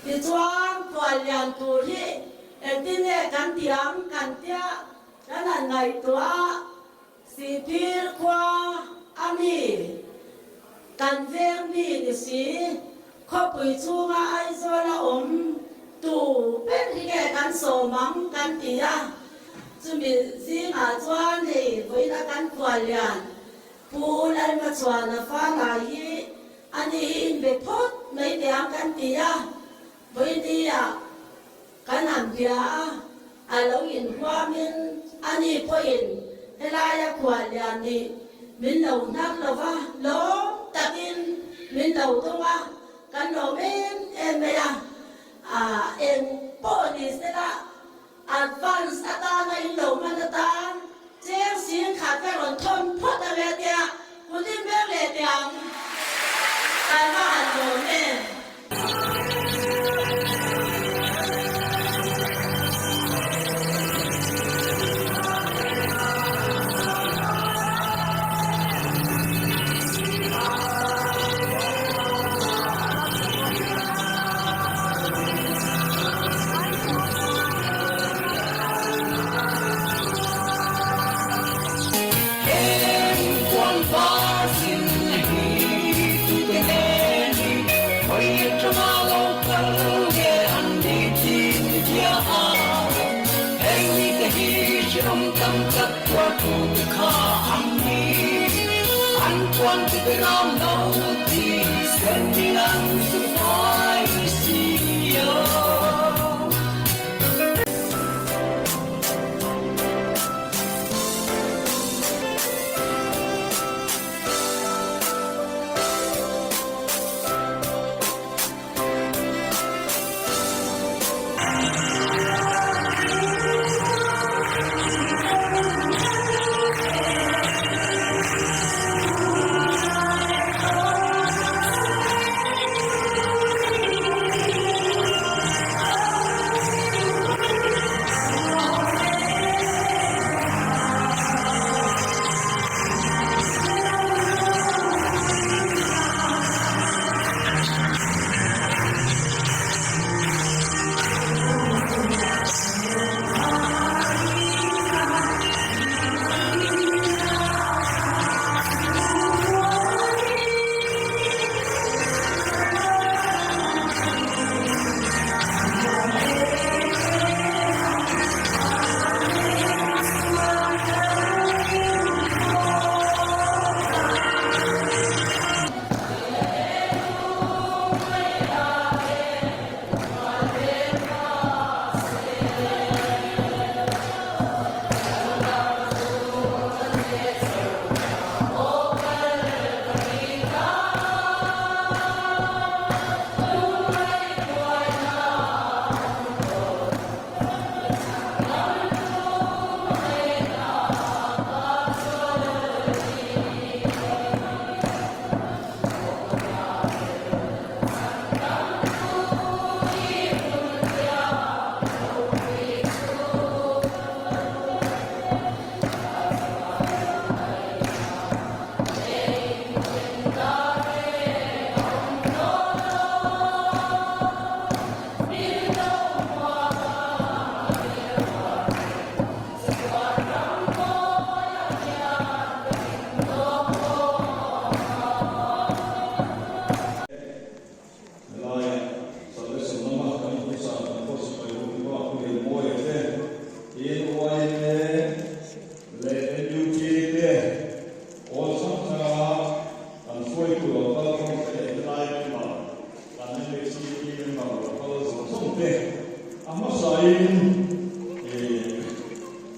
Tichuan khuallian tur hi engtin nge kan tih ang kan tia kan han ngaihtuah a, Sihphir khua a mi kan veng mi ni si, khawpui chhunga Aizawl a awm tu ber hi nge kan sawm ang kan ti a, chumi zingah chuan hei vawiina kan khuallian Pu Lalmachhuana fana hi a ni hi inbe phawt mai teh ang kan ti a, vawinia kan han bia a, a lo inhuamin a ni pawhin helaia khuallian nih min lo hnar lo va, lawm takin min lo dawng a, kan lawm em em mai a, eng pawh ni sela Advance atana in lo hman atan cheng sing khat ka rawn thawn phawt ang e tia kut in beng leh teh ang. Kan va han lawm em? Helaia Salvation lama kan inhmusa kan khaw sipai ho ti bak hu lian mawi a te, tin YMA leh NUT te awl hrang hranga kan hruaitu lo kal khawm te leh helai member kan MHCP member lo kal zawng zawng te a hmasain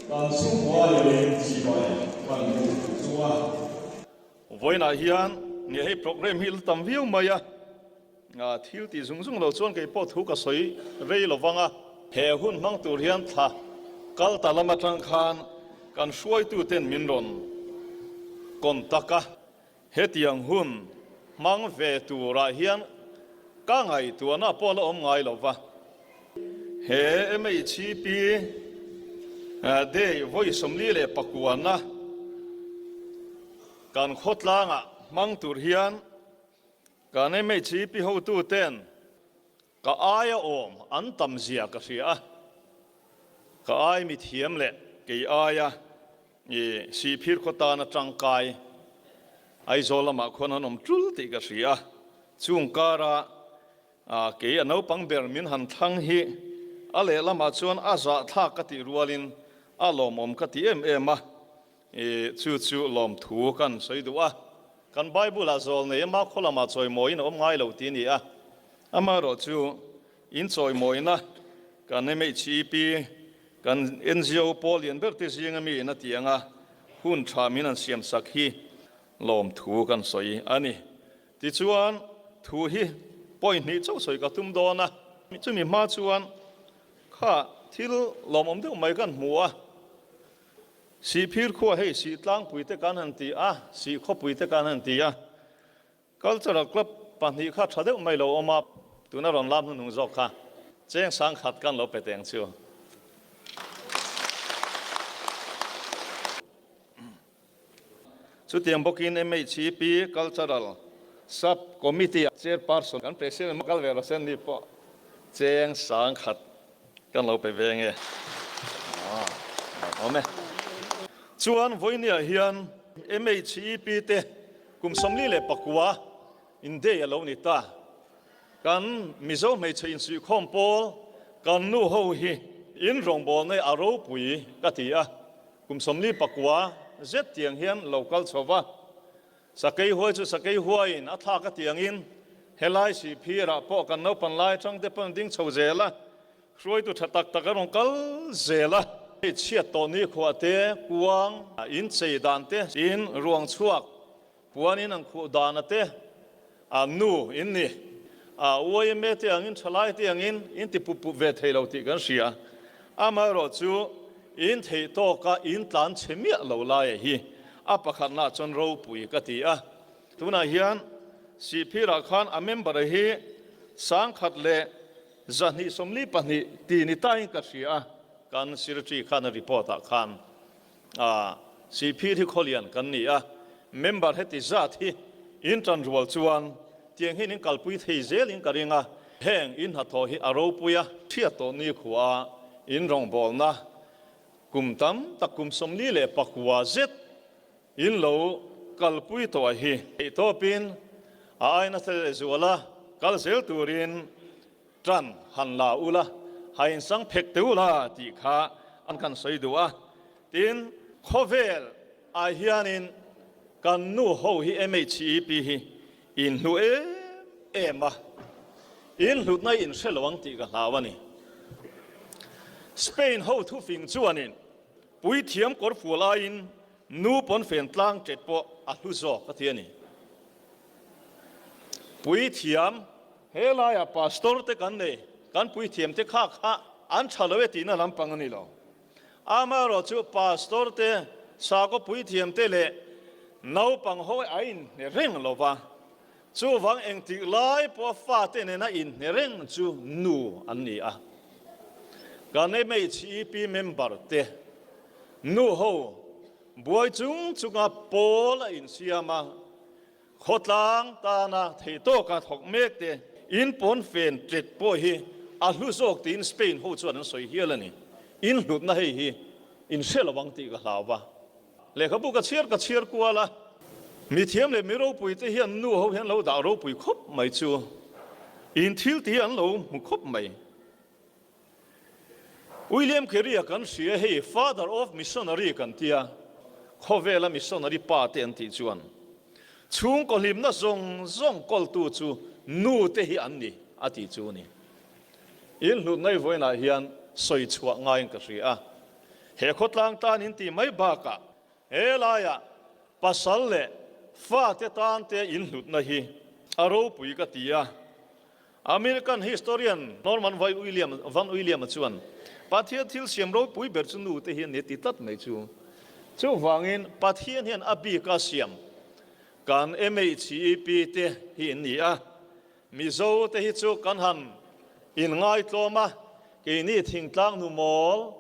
kan chhungkua leh chibai kan hmuh chunga. Vawiinah hian nge hei programme hi la tam viau mai a, thil tih zung zung lo chuan kei pawh thu ka sawi rei lo vang a. He hun hmang tur hian thla kal ta lam atang khan kan hruaituten min rawn contact a, hetiang hun hmang ve turah hian ka ngaihtuahna pawh la awm ngai lo va. He MHP Day vawi 49na kan khawtlangah hmang tur hian kan MHP hotuten. Ka aia awm an tam zia ka hria a, ka ai mithiam leh kei aia i Sihphir khaw tana tangkai Aizawl lamah khuan an awm tul tih ka hria a, chung kara kei a naupang ber min han thlang hi a lehlamah chuan a zahthlak ka tih rualin a lawmawm ka ti em em a. I chu chu lawmthu kan sawi duh a. Kan Bible-ah zawl nei ama khaw lamah chawimawiin a awm ngai lo tih a ni a. Amaherawh chu in chawimawina kan MHEP, kan NGO pawl lian ber te zinga mi in a ti ang a, hun tha min an siam sak hi lawmthu kan sawi a ni. Tichuan, thu hi point hnih chauh sawi ka tum dawn a. Chumi hma chuan kha thil lawmawm deuh mai kan hmu a. Sihphir khua hei Sih tlangpui te kan han ti a, Sih khawpui te kan han ti a. Cultural Club pahnih kha tha deuh mai lo awm a, tuna rawn lam hnuhnung zawk kha cheng sangkhat kan lo pe teng chu. Chutiang bawkin MHEP Cultural Sub Committee Chairperson kan President kal ve rawh se ni pawh cheng sangkhat kan lo pe ve nge awm e. Chuan vawinia hian MHEP te kum 44 in day a lo ni ta. Kan Mizo hmeichhe insuihkhawm pawl kan nu ho hi in rawngbawlna a ropui ka ti a. Kum 49 zet tiang hian lo kal chho va, sakei huai chu sakei huaiin a thlak a tiangin helai Sihphirah pawh kan naupan lai atang te pawh an ding chho zel a, hruaitu tha tak tak a rawn kal zel a. Hei chhiat tawh nikhua te, kuang inchei dan te, in ruang chhuak Puanin an khuh dana te, a nu in ni. A yma te angin thalai te angin in ti pup pup ve thei lo tih kan hria. Amaherawh chu in theih tawka in tlan chhe miah lo laia hi a pakhatnaah chuan ropui ka ti a. Tunah hian Sihphirah khan a member hi 1242 ti ni tain ka hria a. Kan Secretary khan a report ah khan A, Sihphir hi khawlian kan ni a, member heti zat hi in tan rual chuan tiang hian in kalpui thei zelin ka ring a, heng in hnathawh hi a ropui a, hriat tawh ni khua in rawngbawlna kum tam tak kum 49 zet in lo kalpui tawh hi theihtawpin a aina thla leh zuala kal zel turin Ṭan han la ula, ha insang phek teh ula tih kha an kan sawi duh a. Tin, khawvel ah hianin kan nu ho hi MHEP hi in hlu em em a, in hlutna in hre lo ang tih ka hlau a ni. Spain ho thufing chuanin puithiam kawrfual aiin nu pawnfen tlang ṭet pawh a hlu zawk a ti a ni. Puithiam He laiah pastor te kan nei, kan puithiam te kha kha an tha lo e tihna lampang a ni lo. Amaherawh chu pastor te, sakhaw puithiam te leh naupang ho a inhne reng lo va, chuvang engtik lai pawha fate nena inhne reng chu nu an ni a. Kan MHEP member te nu ho buai chung chunga pawl a insiam a, Khawtlang tana theihtawka thawk mek te in pawn fen tet pawh hi a hlu zawk tiin Spain ho chuan an sawi hial a ni. In hlutna hei hi in hre lo ang tih ka hlau va. Lehkhabu ka chhiar ka chhiar kual a, mithiam leh mi ropui te hian nu ho hian lo dah ropui khawp mai chu in thil tih hi an lo hmu khawp mai. William Carey-a kan hria hei Father of Missionary kan tia, khawvela missionary pa te an tih chuan chhungkaw hlimna zawng zawng kawltu chu nu te hi an ni a tih chu ni. In hlutna i vawiinah hian sawi chhuah ngaiin ka hria a, he khawtlang tan in tih mai bakah he laiah pasal leh fate tan te in hlutna hi a ropui ka ti a. American historian Norman Vai William Van William-a chuan, Pathian thil siam ropui ber chu nu te hi a ni ti tlat mai chu. Chuvangin Pathian hian a bika siam kan MHEP te hi in ni a, Mizo te hi chu kan han inngaitlawm a, keini thingtlang nu mawl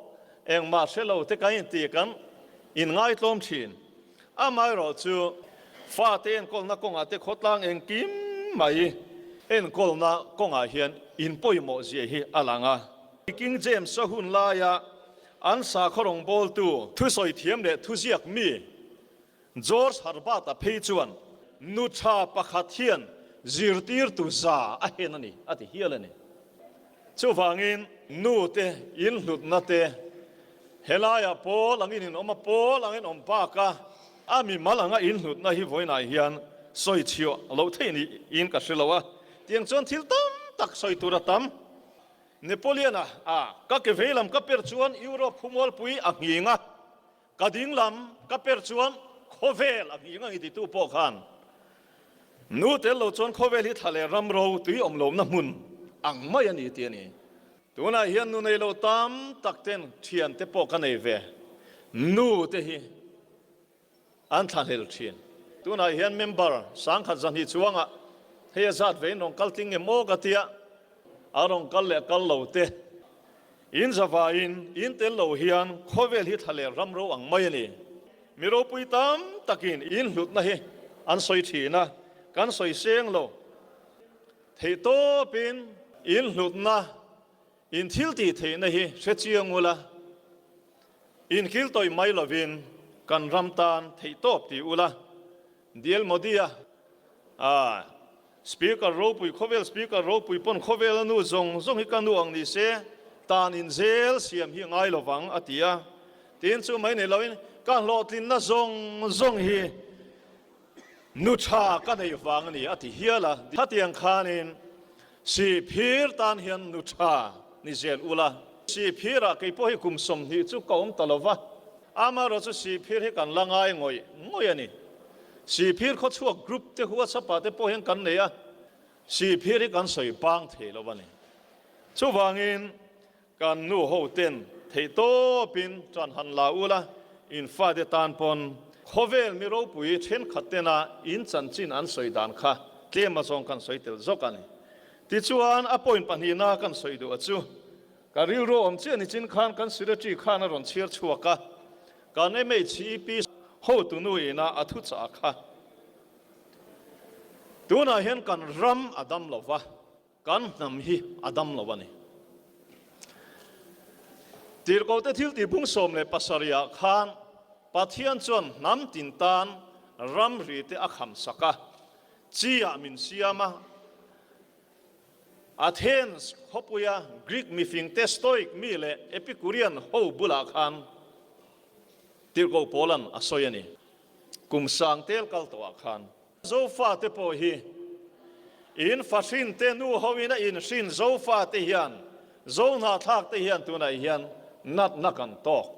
engmah hre lo te kan inti kan inngaitlawm thin. Amaherawhchu fate enkawlna kawngah te khawtlang engkim mai. enkawlna kawngah hian in pawimawh zia hi a lang a. King James-a hun laia an sakhaw rawngbawltu thusawi thiam leh thuziak mi George Herbert-a phei chuan nu tha pakhat hian zirtirtu za a hen a ni a ti hial a ni. Chuvangin nu te inhlutna te helaiah pawl angin in awm a, pawl angin awm baka a mimal anga inhlutna hi vawiinah hian sawi chhiah loh theih niin ka hre lo a, tiang chuan thil tam tak sawi tur a tam. Napoleon-a a ka ke veilam ka per chuan Europe khumualpui a nghing a, Ka ding lam ka per chuan khawvel a nghing ang i titu pawh khan nu tel lo chuan khawvel hi thla leh ram ro tui awm lohna hmun ang mai a ni ti a ni. Tunah hian nu nei lo tam tak ten thian te pawh ka nei ve, nu te hi an thlahlel thin. Tunah hian member sangkhat zahnih chuangah hei a zat vein rawn kal tling em aw ka tia, a rawn kal leh kal lo te. In zavaiin in tel lo hian khawvel hi thla leh ram ro ang mai a ni. Mi ropui tam takin in hlutna hi an sawi thin a, kan sawi seng lo. Theih tawpin in hlutna, in thil tih theihna hi hre chiang ula, in kil tawih mai lovin kan ram tan theih tawp ti ula, Dial Modi-a a Speaker ropui, khawvel Speaker ropui pawn khawvela nu zawng zawng hi ka nu ang ni se, tan in zel siam hi ngai lo vang a ti a. Tin chu mai nei loin ka hlawhtlinna zawng zawng hi nu tha ka neih vang a ni a ti hial a. Khatiang khanin Sihphir tan hian nu tha ni zel ula. Sihphirah kei pawh hi kum 20 chu ka awm ta lo va, amaherawh chu Sihphir hi kan la ngai ngawih ngawih a ni. Sihphir khawchhuak group te WhatsApp ah te pawh hian kan nei a, Sihphir hi kan sawi bang thei lo a ni. Chuvangin kan nu ho ten theih tawpin ṭan han la ula, in fate tan pawn khawvel mi ropui thenkhat tena in chanchin an sawi dan kha tlem azawng kan sawi tel zawk a ni. Tichuan a point pahnihna kan sawi duh a chu, ka rilru awm chiah nichin khan kan secretary khan a rawn chhiar chhuak a, Kan MHEP hotunu ina a thuchah kha tunah hian kan ram a dam lo va, kan hnam hi a dam lo a ni. Tirhkohte thil tihbung 17 ah khan Pathian chuan hnam tin tan ramri te a khamsak a, chi ah min siam a, Athens khawpuia Greek mifingte Stoic mi leh Epicurean ho bulah khan Tirhkoh Paula'n a sawi a ni. Kum sang tel kal tawhah khan. Zofate pawh hi in fahrinte nu hoin a inhrin Zofate hian, Zohnahthlakte hian tunah hian natna kan tawk.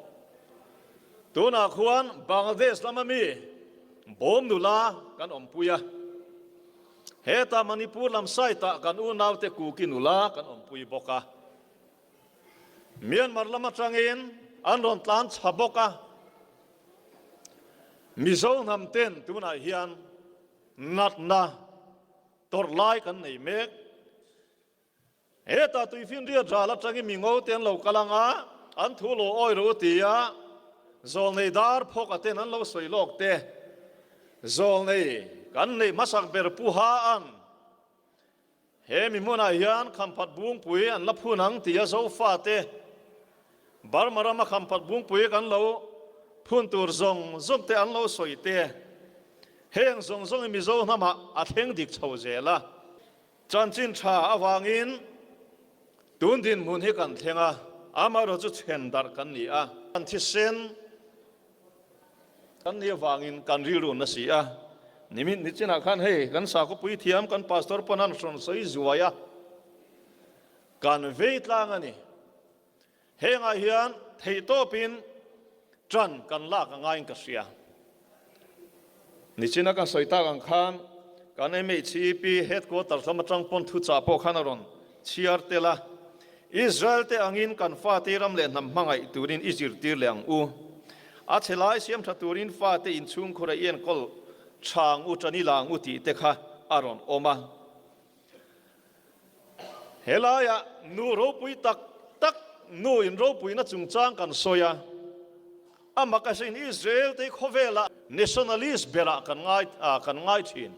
Tunah khuan Bangladesh lama mi bawm nula kan awmpui a. Heta Manipur lam side ah kan unaute Kuki nula kan awmpui bawk a. Myanmar lam atangin an rawn tlan chha bawk a. Mizo hnam ten tunah hian natna tawrh lai kan nei mek. Hetah tuifinriat ral atangin mi ngo te an lo kal ang a, an thu lo awi ro ti a, zawlnei dar phawk a ten an lo sawi lawk te, zawlnei kan neih hmasak ber pu ha ang. He mi hmunah hian khamphat bungpui an la phun ang ti a Zofa te Burma rama khamphat bungpui kan lo phun tur zawng zawng te an lo sawi te, heng zawng zawng hi Mizo hnamah a thleng dik chho zel a. Chanchin tha avangin tun dinhmun hi kan thleng a, amaherawh chu chhen darh kan ni a. Kan thisen kan nih avangin kan rilru na si a, nimin nichinah khan hei kan sakhawpui thiam kan pastor pawn an hrawn sawi zuai a, kan vei tlang a ni. Hengah hian theihtawpin ṭan kan lak a ngaiin ka hria. Nichina kan sawi tak ang khan kan MHEP headquarters lam aṭang pawn thuchah pawh khan a rawn chhiar tel a, Israel te angin kan fate ram leh hnam hmangaih turin i zirtir leh ang u. A chhe lai siam ṭha turin fate inchhungkhur a i enkawl ṭha ang u, ṭan i la ang u tih te kha a rawn awm a. Helaiah nu ropui tak tak nu in ropuina chungchang kan sawi a, a mak asin Israel te khawvela nationalist berah kan ngai kan ngai thin.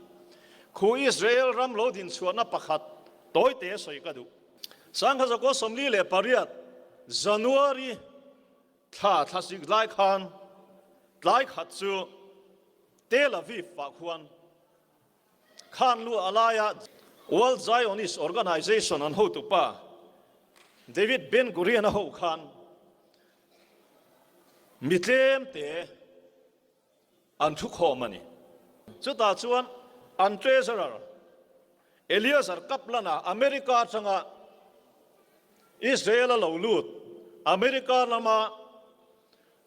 Khu Israel ram lo din chhuahna pakhat tawite sawi ka duh. Sangha zakua 48 January thla thlasik lai khan tlai khat chu Tel Aviv ah khuan khan lu a laia World Zionist Organization an hotupa David Ben Gurion a ho khan mi tlemte an thukhawm a ni. Chutah chuan an Treasurer Eliezer Kaplan-a America atanga Israel-a lo lut America lama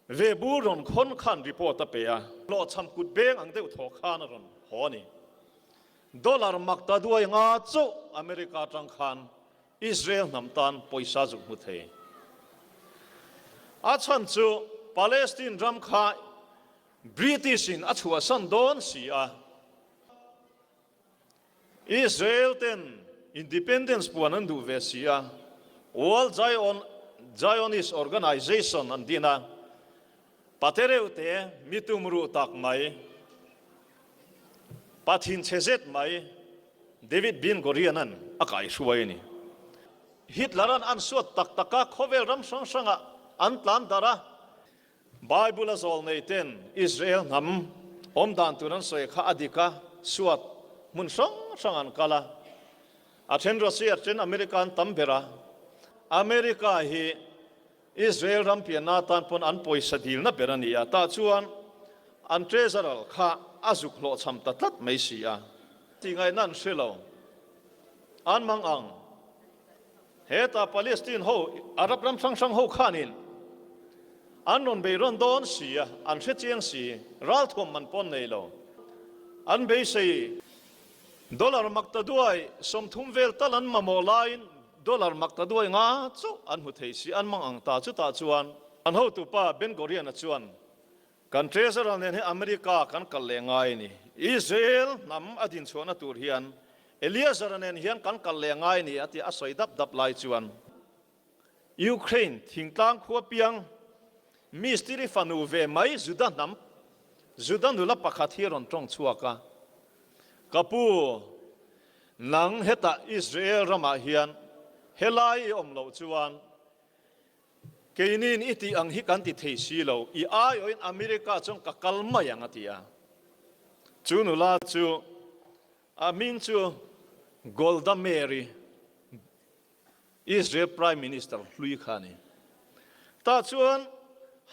ve bur rawn khawn khan report a pe a. Hlawhchham kut beng ang deuh thaw khan a rawn haw a ni. Dollar mak ta duai nga chauh America atang khan Israel hnam tan pawisa zuk hmu thei. A chhan chu Palestine ram kha British in a chhuahsan dawn si a. Israel ten independence puan an duh ve si a, World Zionist Organization an din a, pate reuh te mi tum ruh tak mai, pa thinchhe zet mai David Ben Gurion-a'n a kaihruai a ni. Hitler-a'n an suat tak tak a, khawvel ram hrang hrangah an tlan darh a. Bible-a zawlnei ten Israel hnam awm dan tur an sawi kha a dik a, suat hmun hrang hrang an kal a. A then Russia, a then America an tam ber a. America hi Israel ram pianna atan pawn an pawisa dilna ber a ni a, tah chuan an treasurer kha a zuk hlawhchham ta tlat mai si a. Tih ngaihna an hre lo. An mang ang. Heta Palestine ho, Arab ram hrang hrang ho khanin an rawn bei rawn dawn si a, an hre chiang si, ralthuam man pawn nei lo. An beisei. Dollar maktaduai 30 vel tal an mamawh laiin Dollar maktaduai nga chauh an hmu thei si, an mang ang ta. Chutah chuan an hotupa Ben Gurion-a chuan, Kan Treasurer nen hi America kan kal leh ngai a ni. Israel hnam a dinchhuahna tur hian Eliezer-a nen hian kan kal leh ngai a ni, a ti a sawi dap dap lai chuan Ukraine thingtlang khua piang mistiri fanu ve mai Juda hnam Juda nula pakhat hi a rawn tawng chhuak a, Ka pu, Nang hetah Israel ramah hian helai i awm loh chuan keiniin i tih ang hi kan ti thei si lo, i aiawhin America chuan ka kal mai ang a ti a. Chu nula chu a hming chu Golda Meir-i, Israel Prime Minister hlui kha a ni. Tah chuan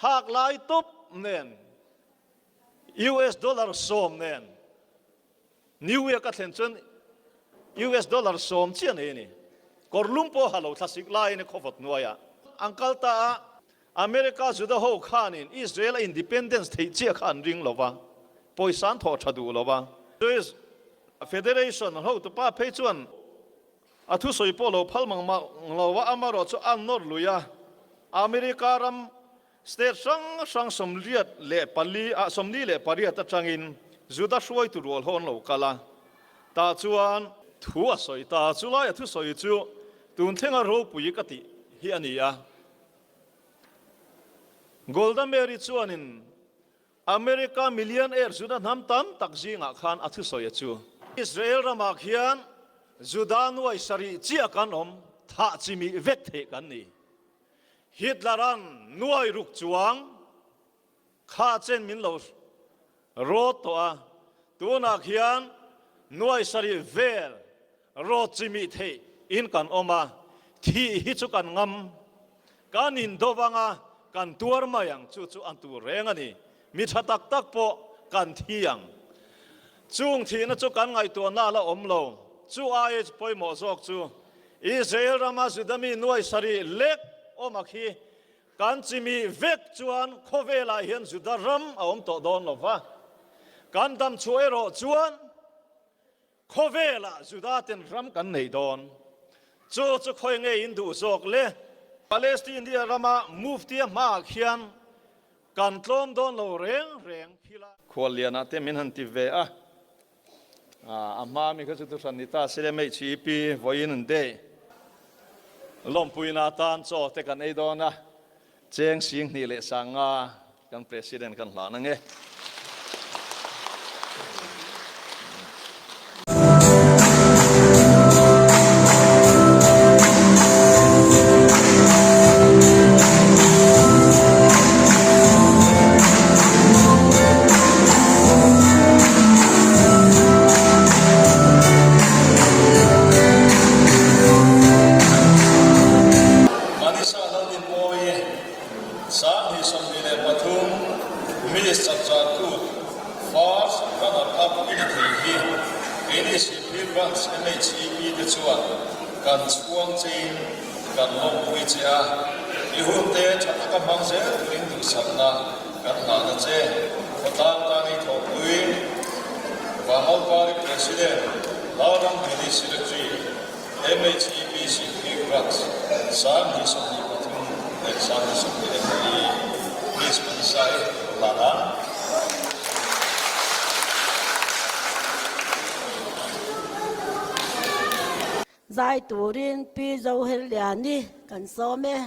hak lai tawp nen US dollar 10 nen New York a thlen chuan US dollar 10 chiah nei a ni. Kawr lum pawh ha lo thlasik laiin a khawvawt hnuaiah an kal ta a. America Juda ho khanin Israel a independence theih chiah kha an ring lo va, pawisa an thawh tha duh lo va. Jewish Federation hotupa phei chuan a thusawi pawh lo phal mang mang lo va, amarawh chu a nawr lui a. America ram State hrang hrang 84 ah 48 atangin Juda hruaitu rual ho an lo kal a, tah chuan thu a sawi ta. Chulai a thusawi chu tun thlenga ropui ka tih hi a ni a. Golda Meir chuanin America millionaire Juda hnam tam tak zingah khan a thusawi a chu. Israel ramah khian Juda nuai sarih chiah kan awm, thah chimih vek theih kan ni. Hitler-a'n nuai ruk chuang kha chen min lo rawt tawh a, tunah khian nuai sarih vel rawt chimih theih in kan awm a, thih hi chu kan ngam, kan indo vang a, kan tuar mai ang, chu chu an tur reng a ni. Mi tha tak tak pawh kan thi ang. Chung thihna chu kan ngaihtuahna a la awm lo. Chu aia pawimawh zawk chu Israel rama Juda mi nuai sarih lek awm khi kan chimih vek chuan khawvelah hian Juda ram a awm tawh dawn lo va. Kan dam chhuah erawh chuan Khawvelah Juda ten ram kan nei dawn. Chu chu khawi nge in duh zawk le? Palestine rama Mufti-a hmaah khian kan tlawm dawn lo reng reng thil a. Khuallianah te min han ti ve a, a hma mi kha chu thuhran ni ta se le MHEP vawiin an day lawmpuina atan chaw te kan ei dawn a, cheng 25 kan President kan hlan ange. Sihphir Branch MHEP te chuan kan chhuang chein kan lawmpui che a, i hunte tha taka hmang zel turin duhsakna kan hlahna che. Khawtlang tan i thawhpui Vanlalpari President, Lalramhlini Secretary, MHEP Sihphir Branch, 2023 leh 2024 Miss Manisai Lana. Zai turin Pi Zoherliani kan sawm e.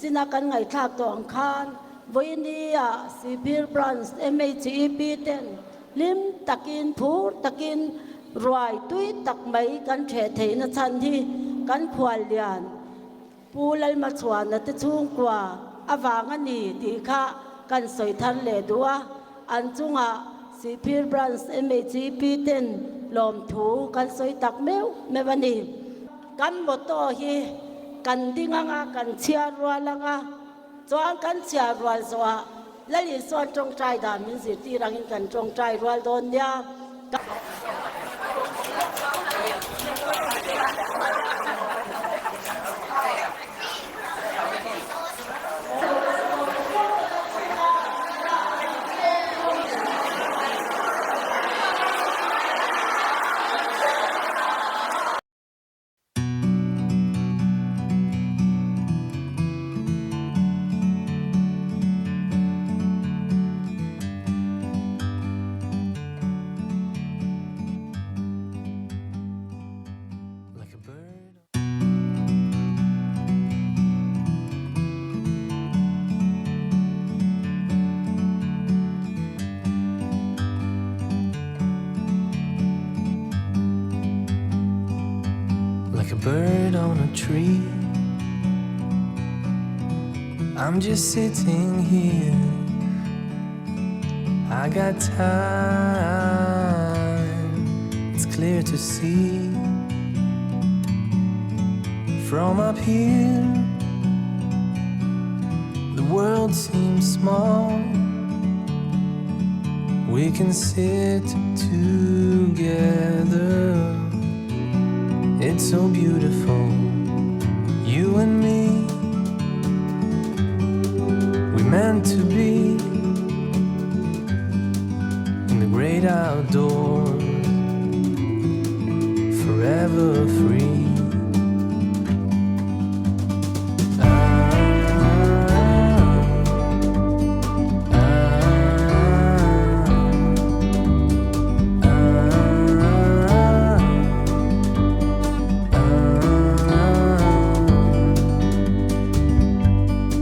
Nichina kan ngaihthlak tawh ang khan vawinia Sihphir Branch MHEP ten hlim takin, phur takin ruai tui tak mai kan ṭheh theihna chhan hi kan khuallian Pu Lalmachhuana te chhungkua avang a ni tih kha kan sawi thar leh duh a, an chungah Sihphir Branch MHEP ten lawmthu kan sawi tak meuh meuh a ni. Kan motto hi kan ding anga kan chhiar rual anga chuan kan chhiar rual zawhah Lal Isuan tawngtai dan min zirtir angin kan tawngtai rual dawn nia. Like a bird on a tree I'm just sitting here I got time It's clear to see From up here The world seems small We can sit together It's so beautiful You and me We meant to be In the great outdoors Forever free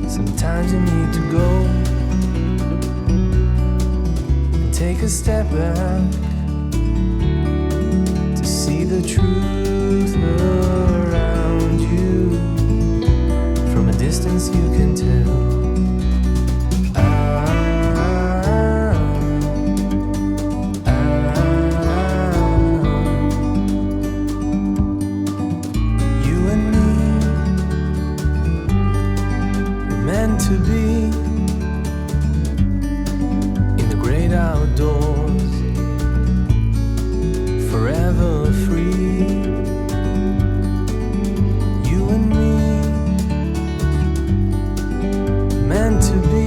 Sometimes you need to go And take a step back To see the truth around you From a distance you can tell Ah, ah, ah. You and me We're meant to be In the great outdoors Forever free You and me Meant to be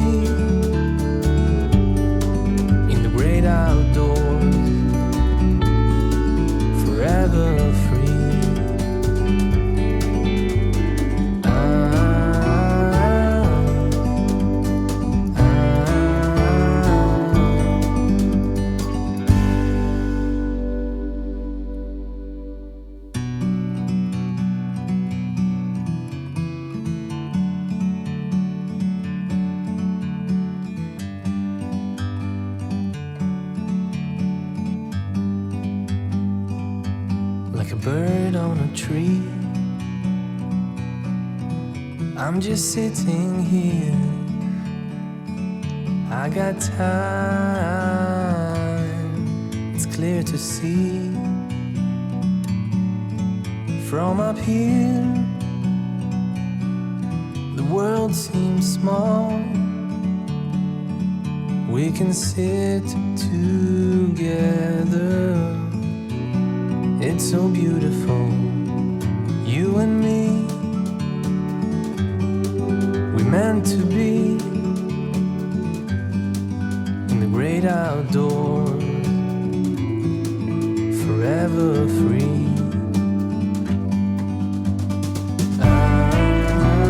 In the great outdoors Forever free Ah, ah, ah. Like a bird on a tree I'm just sitting here I got time It's clear to see From up here The world seems small We can sit together It's so beautiful You and me We meant to be In the great outdoors Forever free Ah, ah,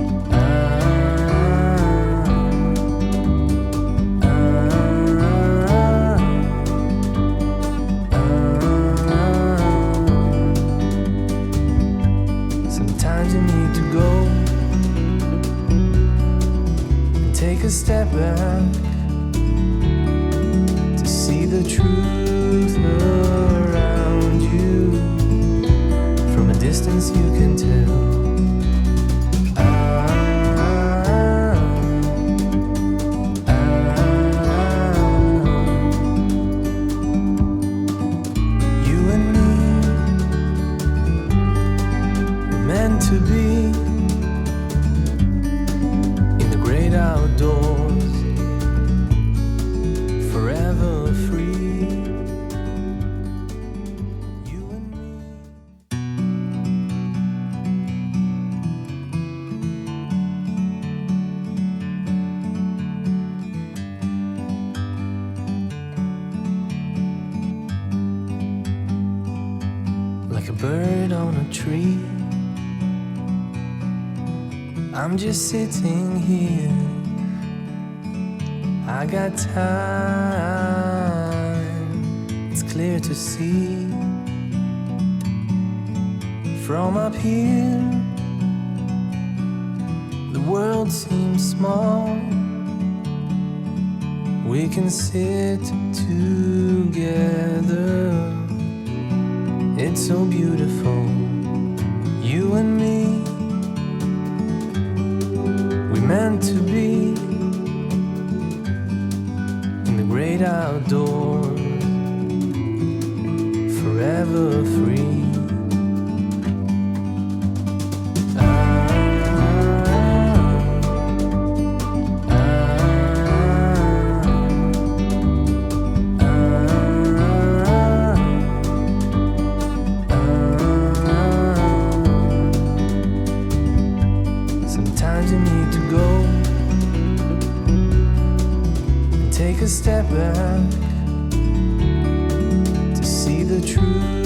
ah, ah. Sometimes you need to go step back to see the truth around you. From a distance, you can tell. Ah, ah, you and me were meant to be in the great outdoors, forever free. You and me. Like a bird on a tree. I'm just sitting here. I got time, it's clear to see. From up here, the world seems small. We can sit together. It's so beautiful, you and me. We meant to be in the great outdoors, forever free. Ah, ah, ah. Sometimes you need to go and take a step back to see the truth.